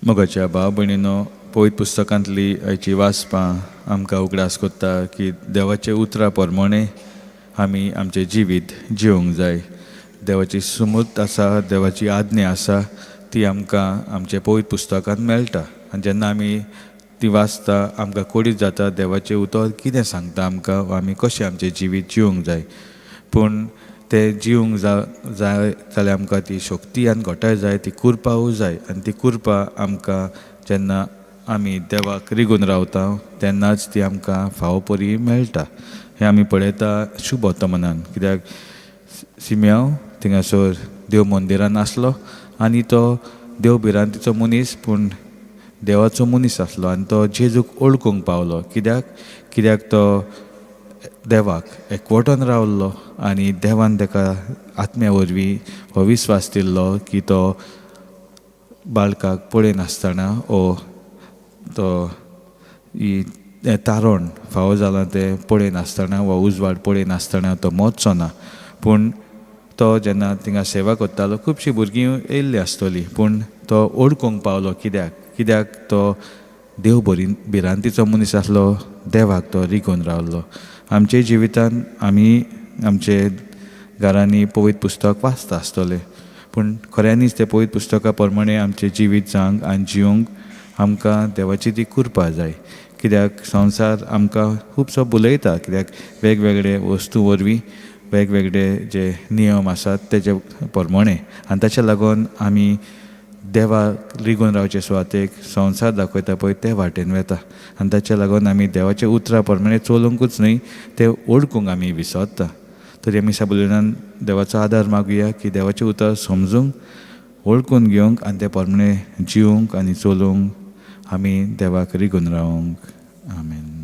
मोगाच्या भाव भयणीनो, पवित्र पुस्तकांतली आयची वाचपां आमकां उगडास कोत्ता की देवाचे उतरा प्रमाणे आमी आमचें जिवीत जिवंक जाय. देवाची सुमूत आसा, देवाची आज्ञा आसा, ती आमकां आमच्या पवित्र पुस्तकांत मेळटा आनी जेन्ना आमी ती वाचता आमकां कोडीत जाता देवाचें उतर कितें सांगता आमकां वा आमी कशें आमचें जिवीत जिवंक जाय. पूण तें जिवंक जाय जाल्यार आमकां ती शक्ती आनी घटाय जाय, ती कुरपावूय जाय आनी ती कुरपा आमकां जेन्ना आमी देवाक रिगून रावता तेन्नाच ती आमकां फावो परी मेळटा. हें आमी पळयता शुभ वर्तमानान, कित्याक सिमयांव थिंगासर देव मंदिरान आसलो आनी तो देव भिरांतीचो मनीस पूण देवाचो मनीस आसलो आनी तो जेजूक वळखूंक पावलो. कित्याक? कित्याक तो देवाक एकवटून रावलो आनी देवान ताका आत्म्या वरवीं हो विस्वास दिल्लो की तो बाळकाक पळयनासतना ओ तो ही तारण फावो जालां तें पळयनासतना वा उजवाड पळयनासतना तो मरचो ना. पूण तो जेन्ना थिंगा सेवा करतालो खुबशीं भुरगीं येयल्लीं आसतलीं पूण तो वळखूंक पावलो. कित्याक? कित्याक तो देव बरी भिरांतीचो मनीस आसलो, देवाक तो रिगून रावलो. आमच्या जिवितान आमी आमचे घरांनी पवित्र पुस्तक वाचता आसतले पूण खऱ्यांनीच तें पवित्र पुस्तका प्रमाणे आमचें जिवीत जावंक आनी जिवंक आमकां देवाची ती कृपा जाय. कित्याक संवसार आमकां खुबसो भुलयता, कित्याक वेगवेगळे वस्तू वरवीं वेगवेगळे जे नियम आसात तेजे प्रमाणे आनी ताच्या लागून आमी देवाक रिगून रावचे सुवातेक संवसार दाखयता पळय ते वाटेन वता आनी ताच्या लागून आमी देवाच्या उतरा प्रमाणे चलूंकूच न्हय ते वळखूंक आमी विसरता. तरी आमी सबुलिनान देवाचो आदार मागुया की देवाचें उतर समजूंक, वळखून घेवंक आनी ते प्रमाणे जिवंक आनी चलूंक आमी देवाक रिगून रावंक. आमेन.